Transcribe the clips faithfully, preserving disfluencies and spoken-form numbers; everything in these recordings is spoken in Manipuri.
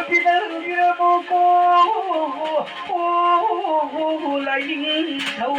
ꯄꯤꯗꯜꯒꯤꯔꯕꯀꯣ, ꯑꯣ, ꯂꯥꯏꯅꯤꯡꯊꯧ꯫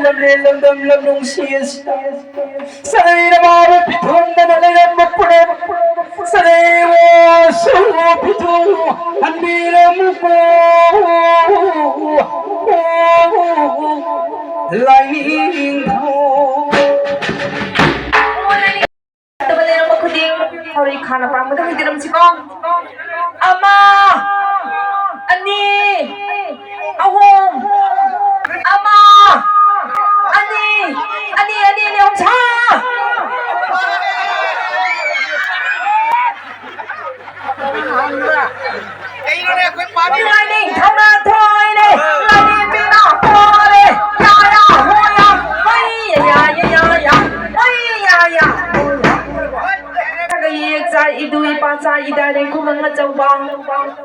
ꯂꯝꯂꯦꯟ ꯂꯝꯗꯝ ꯂꯝ ꯅꯨꯡꯁꯤ ꯑꯁꯤꯗ ꯆꯔꯩꯅ ꯃꯥꯕꯨ ꯄꯤꯊꯣꯡꯗꯅ ꯂꯩꯔꯝꯕ ꯄꯨꯔꯦ꯫ ꯆꯔꯩ ꯋꯥꯁꯨ ꯄꯤꯊꯣꯡ ꯍꯟꯕꯤꯔꯝꯃꯨꯀꯣ ꯂꯥꯏꯅꯤꯡꯊꯧ꯫ ꯐꯠꯇꯕ ꯂꯩꯔꯝꯕ ꯈꯨꯗꯤꯡ ꯍꯧꯔꯩ ꯈꯥꯅ ꯄꯥꯡꯕꯗ ꯍꯩꯖꯔꯝꯁꯤꯀꯣ꯫ ꯑꯃ, ꯑꯅꯤ, ꯑꯍꯨꯝ, ꯑꯃ, ꯑꯅꯤ, ꯑꯅꯤ, ꯑꯅꯤ, ꯑꯅꯤ, ꯑꯍꯨꯝ, ꯁꯥ꯫ ꯂꯥꯏꯅꯤꯡꯊꯧꯅ ꯊꯣꯏꯔꯦ, ꯂꯥꯏꯔꯦꯝꯕꯤꯅ ꯄꯣꯔꯦ, ꯌꯥ ꯌꯥ ꯍꯣ ꯌꯥ, ꯍꯣꯏ ꯌꯥ ꯌꯥ ꯌꯥ ꯌꯥ, ꯍꯣꯏ ꯌꯥ ꯌꯥ ꯍꯣ ꯌꯥ꯫ ꯌꯦꯛ ꯆꯥꯏ ꯏꯗꯨ ꯏꯄꯥ ꯆꯥꯏ ꯏꯗꯥ ꯔꯦꯡꯈꯨꯃꯪ ꯑꯆꯧꯕ꯫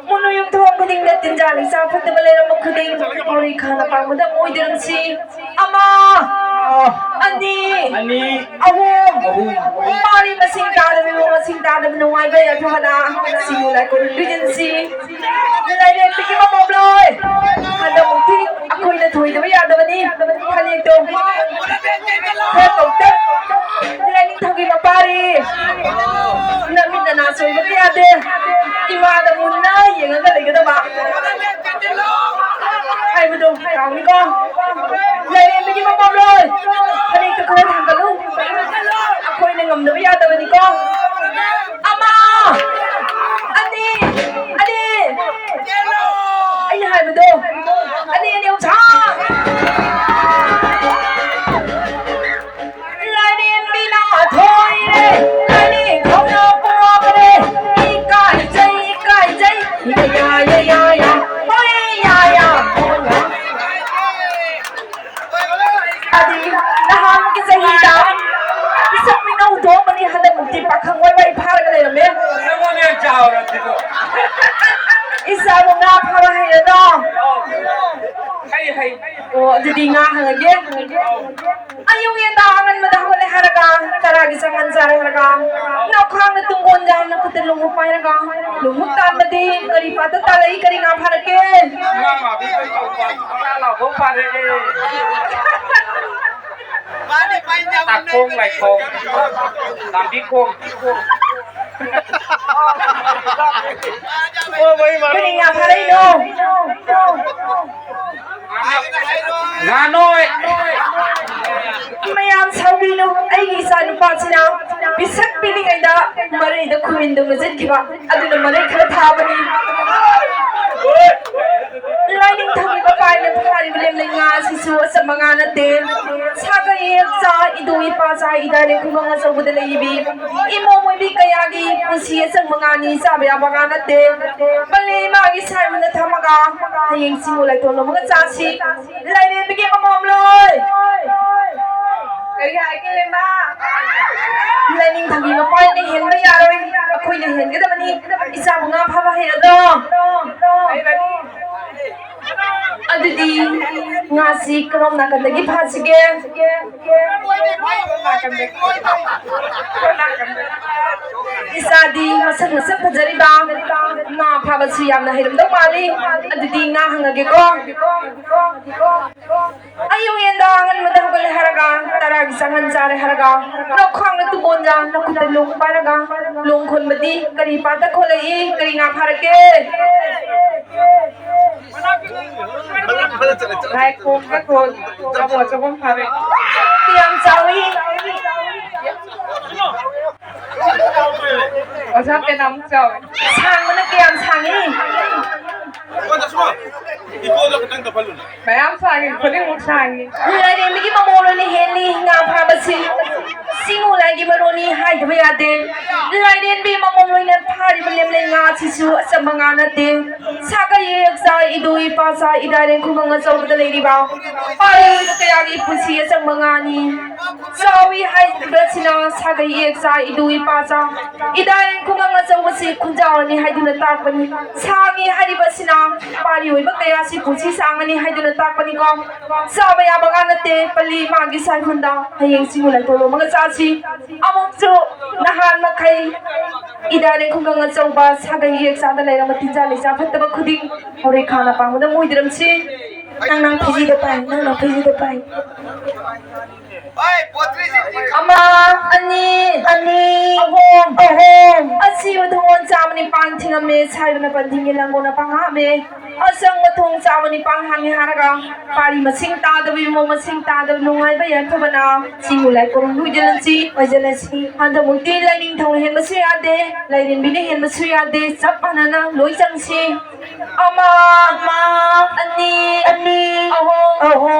ꯃꯨꯅꯨ ꯌꯨꯝꯊꯣꯡ ꯈꯨꯗꯤꯡꯗ ꯇꯤꯟꯖꯥ ꯂꯩꯆꯥ ꯐꯠꯇꯕ ꯂꯩꯔꯝꯕ ꯈꯨꯗꯤꯡ ꯃꯧꯔꯤ ꯈꯥꯅ ꯄꯥꯡꯕꯗ ꯑꯣꯏꯗꯔꯝꯁꯤ꯫ ꯑꯃ, ꯑꯅꯤ, ꯑꯅꯤ, ꯑꯍꯨꯝ, ꯑꯍꯨꯝ, ꯃꯔꯤ ꯃꯁꯤꯡ ꯇꯥꯗꯕ ꯏꯃꯨꯡ ꯃꯁꯤꯡ ꯇꯥꯗꯕ ꯅꯨꯡꯉꯥꯏꯕ ꯌꯥꯏꯐꯕꯅ ꯁꯤꯡꯅ ꯂꯥꯏ ꯈꯨꯔꯨꯝꯕꯤꯔꯤꯟꯁꯤ꯫ ꯂꯥꯏꯔꯦꯝꯕꯤꯒꯤ ꯃꯄꯣꯝꯂꯣꯏ ꯍꯟꯗꯛꯃꯨꯛꯇꯤ ꯑꯩꯈꯣꯏꯅ ꯊꯣꯏꯗꯕ ꯌꯥꯗꯕꯅꯤ꯫ ꯐꯅꯦꯛꯇꯣ ꯈꯔ ꯇꯧꯇꯛ ꯂꯥꯏꯅꯤꯡꯊꯧꯒꯤ ꯃꯄꯥꯔꯤ ꯅꯃꯤꯠ ꯅꯅꯥ ꯁꯣꯏꯕꯗꯤ ꯌꯥꯗꯦ꯫ ꯏꯃꯥꯗ ꯃꯨꯟꯅ ꯌꯦꯡꯉꯒ ꯂꯩꯒꯗꯕ ꯍꯥꯏꯕꯗꯣ ꯀꯥꯎꯅꯤꯀꯣ꯫ ꯂꯥꯏꯔꯦꯝꯕꯤꯒꯤ ꯃꯄꯣꯝꯂꯣꯏ ꯐꯅꯦꯛꯇꯣ ꯈꯔ ꯊꯥꯡꯒꯠꯂꯨ꯫ ꯑꯩꯈꯣꯏꯅ ꯉꯝꯗꯕ ꯌꯥꯗꯕꯅꯤꯀꯣ꯫ ꯑꯃ, ꯑꯅꯤ, ꯑꯅꯤ, ꯑꯩꯅ ꯍꯥꯏꯕꯗꯣ ꯑꯅꯤ ꯑꯅꯤ ꯑꯍꯨꯝ ꯁꯥ꯫ ꯂꯥꯏꯔꯦꯝꯕꯤꯅ ꯊꯣꯏꯔꯦ, ꯂꯥꯏꯅꯤꯡꯊꯧꯅ ꯄꯣꯔꯦ, ꯏꯀꯥꯏꯖꯩ, ꯏꯀꯥꯏꯖꯩ, ꯌꯥ, ꯌꯥ, ꯌꯥ, ꯌꯥ, ꯍꯣꯏ, ꯌꯥ, ꯌꯥ, ꯍꯣꯏ, ꯌꯥ꯫ ꯑꯗꯤ ꯅꯍꯥꯟꯒꯤ ꯆꯍꯤꯗ ꯄꯤꯁꯛ ꯄꯤꯛꯅ ꯍꯨꯟꯗꯣꯛꯑꯝꯕꯅꯤ, ꯍꯟꯗꯛꯃꯨꯛꯇꯤ ꯄꯥꯈꯪ ꯑꯣꯏꯕ ꯑꯩ ꯐꯥꯔꯒ ꯂꯩꯔꯝꯃꯦ꯫ ꯅꯪꯉꯣꯟꯗ ꯍꯦꯟꯅ ꯆꯥꯎꯔꯕꯅꯤꯀꯣ꯫ ꯏꯆꯥꯕꯨ ꯉꯥ ꯐꯥꯕ ꯍꯩꯔꯗ꯭ꯔꯣ? ꯍꯩ, ꯍꯩ꯫ ꯑꯣ, ꯑꯗꯨꯗꯤ ꯉꯥ ꯍꯪꯉꯒꯦ꯫ ꯑꯌꯨꯛ ꯉꯟꯇꯥ ꯑꯉꯟꯕꯗ ꯍꯧꯒꯠꯂꯦ ꯍꯥꯏꯔꯒ, ꯇꯔꯥꯒꯤ ꯆꯪꯉꯟ ꯆꯥꯔꯦ ꯍꯥꯏꯔꯒ, ꯅꯥꯎꯈꯥꯡꯗ ꯇꯨꯡꯒꯣꯟ ꯌꯥꯝꯅ ꯈꯨꯠꯇ ꯂꯣꯡꯍꯨꯞ ꯄꯥꯏꯔꯒ, ꯂꯣꯡꯍꯨꯞ ꯇꯥꯟꯕꯗꯤ ꯀꯔꯤ ꯄꯥꯠꯇ ꯇꯥꯔꯛꯏ, ꯀꯔꯤ ꯉꯥ ꯐꯥꯔꯛꯀꯦ? ꯉꯥ ꯃꯥꯕꯤ ꯀꯩ ꯇꯧꯕ? ꯉꯥ ꯂꯥꯎꯕ ꯐꯥꯔꯛꯑꯦ꯫ ꯇꯥꯈꯣꯡ ꯂꯥꯏꯈꯣꯡ ꯂꯝꯕꯤ ꯈꯣꯡ꯫ ꯀꯔꯤ ꯉꯥ ꯐꯥꯔꯛꯏꯅꯣ? ꯉꯥꯅꯣꯏ꯫ ꯃꯌꯥꯝ ꯁꯥꯎꯕꯤꯅꯨ, ꯑꯩꯒꯤ ꯏꯆꯥ ꯅꯨꯄꯥꯁꯤꯅ ꯄꯤꯁꯛ ꯄꯤꯛꯂꯤꯉꯩꯗ ꯃꯔꯩꯗ ꯈꯨꯃꯤꯟꯗꯨ ꯃꯨꯖꯠꯈꯤꯕ ꯑꯗꯨꯅ ꯃꯔꯩ ꯈꯔ ꯊꯥꯕꯅꯤ꯫ ꯂꯥꯏꯅꯤꯡꯊꯧꯒꯤ ꯃꯄꯥꯏꯅ ꯐꯥꯔꯤꯕ ꯂꯦꯝꯂꯩ ꯉꯥ ꯑꯁꯤꯁꯨ ꯑꯆꯝꯕ ꯉꯥ ꯅꯠꯇꯦ꯫ ꯁꯥꯒꯩ ꯌꯦꯛꯆꯥ, ꯏꯗꯨ ꯏꯄꯥꯆꯥ, ꯏꯗꯥꯏꯔꯦ ꯈꯨꯡꯒꯪ ꯑꯆꯧꯕꯗ ꯂꯩꯔꯤꯕꯤ ꯏꯃꯣꯝ ꯑꯣꯏꯕꯤ ꯀꯌꯥꯒꯤ ꯄꯨꯟꯁꯤ ꯑꯆꯝꯕ ꯉꯥꯅꯤ, ꯆꯥꯕ ꯌꯥꯕ ꯉꯥ ꯅꯠꯇꯦ꯫ ꯄꯜꯂꯤ ꯏꯃꯥꯒꯤ ꯁꯥꯏꯕꯨꯅ ꯊꯝꯃꯒ ꯍꯌꯦꯡ ꯆꯤꯡꯉꯨ ꯂꯥꯏꯇꯣꯟ ꯂꯣꯝꯃꯒ ꯆꯥꯁꯤ꯫ ꯂꯥꯏꯔꯦꯝꯕꯤꯒꯤ ꯃꯃꯣꯝ ꯂꯣꯏ꯫ ꯀꯔꯤ ꯍꯥꯏꯒꯦ ꯏꯃꯥ? ꯂꯥꯏꯅꯤꯡꯊꯧꯒꯤ ꯃꯄꯥꯏꯅ ꯍꯦꯟꯕ ꯌꯥꯔꯣꯏ꯫ ꯑꯩꯈꯣꯏꯅ ꯍꯦꯟꯒꯗꯕꯅꯤ꯫ ꯏꯆꯥꯕꯨ ꯉꯥ ꯐꯥꯕ ꯍꯩꯔꯗ꯭ꯔꯣ? ꯍꯩꯔꯅꯤ꯫ ꯑꯗꯨꯗꯤ ꯉꯥꯁꯤ ꯀꯔꯣꯝ ꯅꯥꯀꯟꯗꯒꯤ ꯐꯥꯁꯤꯒꯦ? ꯏꯆꯥꯗꯤ ꯃꯁꯛ ꯃꯁꯛ ꯐꯖꯔꯤꯕ ꯉꯥ ꯐꯥꯕꯁꯨ ꯌꯥꯝꯅ ꯍꯩꯔꯝꯗꯧ ꯃꯥꯜꯂꯤ꯫ ꯑꯗꯨꯗꯤ ꯉꯥ ꯍꯪꯉꯒꯦꯀꯣ꯫ ꯑꯌꯨꯛ ꯌꯦꯟꯗ ꯑꯉꯟꯕꯗ ꯍꯧꯒꯠꯂꯦ ꯍꯥꯏꯔꯒ, ꯇꯔꯥꯒꯤ ꯆꯥꯡꯉꯟ ꯆꯥꯔꯦ ꯍꯥꯏꯔꯒ, ꯅꯈ꯭ꯋꯥꯡꯅ ꯇꯨꯕꯣꯟꯖꯥ, ꯅꯈꯨꯠꯇ ꯂꯣꯡ ꯄꯥꯏꯔꯒ, ꯂꯣꯡ ꯈꯣꯟꯕꯗꯤ ꯀꯔꯤ ꯄꯥꯠꯇ ꯈꯣꯜꯂꯛꯏ? ꯀꯔꯤ ꯉꯥ ꯐꯥꯔꯛꯀꯦ? ꯂꯥꯏꯈꯣꯡꯗ ꯈꯣꯜ, ꯇꯥꯃꯣ ꯑꯆꯧꯕ ꯑꯃ ꯐꯥꯔꯦ꯫ ꯀꯌꯥꯝ ꯆꯥꯎꯏ? ꯑꯣꯖꯥ ꯄꯦꯅꯥꯃꯨꯛ ꯆꯥꯎꯋꯦ꯫ ꯁꯥꯡꯕꯅ ꯀꯌꯥꯝ ꯁꯥꯡꯉꯤ? ꯃꯌꯥꯝ ꯁꯥꯡꯉꯤ, ꯈꯨꯗꯤꯡꯃꯛ ꯁꯥꯡꯉꯤ꯫ ꯂꯥꯏꯔꯦꯝꯕꯤꯒꯤ ꯃꯃꯣꯝ ꯂꯣꯏꯅ ꯍꯦꯜꯂꯤ ꯉꯥ ꯐꯥꯕꯁꯤ꯫ ꯆꯤꯡꯉꯨ ꯂꯥꯏꯒꯤ ꯃꯔꯣꯟꯅꯤ ꯍꯥꯏꯗꯕ ꯌꯥꯗꯦ꯫ ꯂꯥꯏꯔꯦꯝꯕꯤ ꯃꯃꯣꯝ ꯂꯣꯏꯅ ꯐꯥꯔꯤꯕ ꯂꯦꯝꯂꯩ ꯉꯥ ꯑꯁꯤꯁꯨ ꯑꯆꯝꯕ ꯉꯥ ꯅꯠꯇꯦ꯫ ꯁꯥꯒꯩ ꯌꯦꯛꯆꯥ, ꯏꯗꯨ ꯏꯄꯥꯆꯥ, ꯏꯗꯥꯏꯔꯦ ꯈꯨꯡꯒꯪ ꯑꯆꯧꯕꯗ ꯂꯩꯔꯤꯕ ꯄꯥꯔꯤ ꯑꯣꯏꯕ ꯀꯌꯥꯒꯤ ꯄꯨꯟꯁꯤ ꯑꯆꯝꯕ ꯉꯥꯅꯤ꯫ ꯆꯥꯎꯏ ꯍꯥꯏꯔꯤꯕꯁꯤꯅ ꯁꯥꯒꯩ ꯌꯦꯛꯆꯥ, ꯏꯗꯨ ꯏꯄꯥꯆꯥ, ꯏꯗꯥꯏ ꯈꯨꯡꯒꯪ ꯑꯆꯧꯕꯁꯤ ꯈꯨꯟꯖꯥꯎꯅꯤ ꯍꯥꯏꯗꯨꯅ ꯇꯥꯛꯄꯅꯤ꯫ ꯁꯥꯡꯉꯤ ꯍꯥꯏꯔꯤꯕꯁꯤꯅ ꯄꯥꯔꯤ ꯑꯣꯏꯕ ꯀꯌꯥꯁꯤ ꯄꯨꯟꯁꯤ ꯁꯥꯡꯉꯅꯤ ꯍꯥꯏꯗꯨꯅ ꯇꯥꯛꯄꯅꯤꯀꯣ꯫ ꯆꯥꯕ ꯌꯥꯕ ꯉꯥ ꯅꯠꯇꯦ, ꯄꯜꯂꯤ ꯏꯃꯥꯒꯤ ꯁꯥꯏꯐꯨꯟꯗ ꯍꯌꯦꯡ ꯆꯤꯡꯉꯨ ꯂꯥꯏꯇꯣꯟ ꯂꯣꯝꯃꯒ ꯆꯥꯁꯤ꯫ ꯑꯃꯨꯛꯁꯨ ꯅꯍꯥꯟ ꯃꯈꯩ ꯏꯗꯥꯏ ꯈꯨꯡꯒꯪ ꯑꯆꯧꯕ ꯁꯥꯒꯩ ꯌꯦꯛꯆꯥꯗ ꯂꯩꯔꯝꯕ ꯇꯤꯟꯖꯥ ꯂꯩꯆꯥ ꯐꯠꯇꯕ ꯈꯨꯗꯤꯡ ꯍꯣꯔꯩ ꯈꯥꯅ ꯄꯥꯡꯕꯗ ꯃꯣꯏꯗꯤꯔꯝꯁꯤ꯫ ꯅꯪ ꯅꯪ ꯐꯤꯖꯤꯗ ꯄꯥꯏ, ꯅꯪ ꯅꯪ ꯐꯤꯖꯤꯗ ꯄꯥꯏ꯫ ꯑꯃ, ꯑꯅꯤ, ꯑꯅꯤ, ꯑꯍꯨꯝ, ꯑꯍꯨꯝ꯫ ꯑꯁꯤꯕ ꯊꯣꯡꯒꯣꯟ ꯆꯥꯝꯃ ꯅꯤꯄꯥꯟ ꯊꯤꯡꯉꯝꯃꯦ, ꯁꯥꯏꯕꯅ ꯄꯟꯊꯤꯡꯒꯤ ꯂꯥꯡꯒꯣꯜꯅ ꯄꯪꯍꯥꯞꯃꯦ꯫ ꯑꯁꯪꯕ ꯊꯣꯡ ꯆꯥꯝꯃ ꯅꯤꯄꯥꯟ ꯍꯥꯡꯉꯦ ꯍꯥꯏꯔꯒ ꯄꯥꯔꯤ ꯃꯁꯤꯡ ꯇꯥꯗꯕ, ꯏꯃꯣ ꯃꯁꯤꯡ ꯇꯥꯗꯕ, ꯅꯨꯡꯉꯥꯏꯕ ꯌꯥꯏꯐꯕꯅ ꯆꯤꯡꯕꯨ ꯂꯥꯏꯀꯣꯔꯨꯝ ꯂꯨꯏꯖꯜꯂꯁꯤ, ꯑꯣꯏꯖꯜꯂꯁꯤ꯫ ꯍꯟꯗꯛꯃꯨꯛꯇꯤ ꯂꯥꯏꯅꯤꯡꯊꯧꯅ ꯍꯦꯟꯕꯁꯨ ꯌꯥꯗꯦ, ꯂꯥꯏꯔꯦꯝꯕꯤꯅ ꯍꯦꯟꯕꯁꯨ ꯌꯥꯗꯦ, ꯆꯞ ꯃꯥꯟꯅꯅ ꯂꯣꯏ ꯆꯪꯁꯤ꯫ ꯑꯃ, ꯑꯃ, ꯑꯅꯤ, ꯑꯅꯤ, ꯑꯍꯨꯝ, ꯑꯍꯨꯝ꯫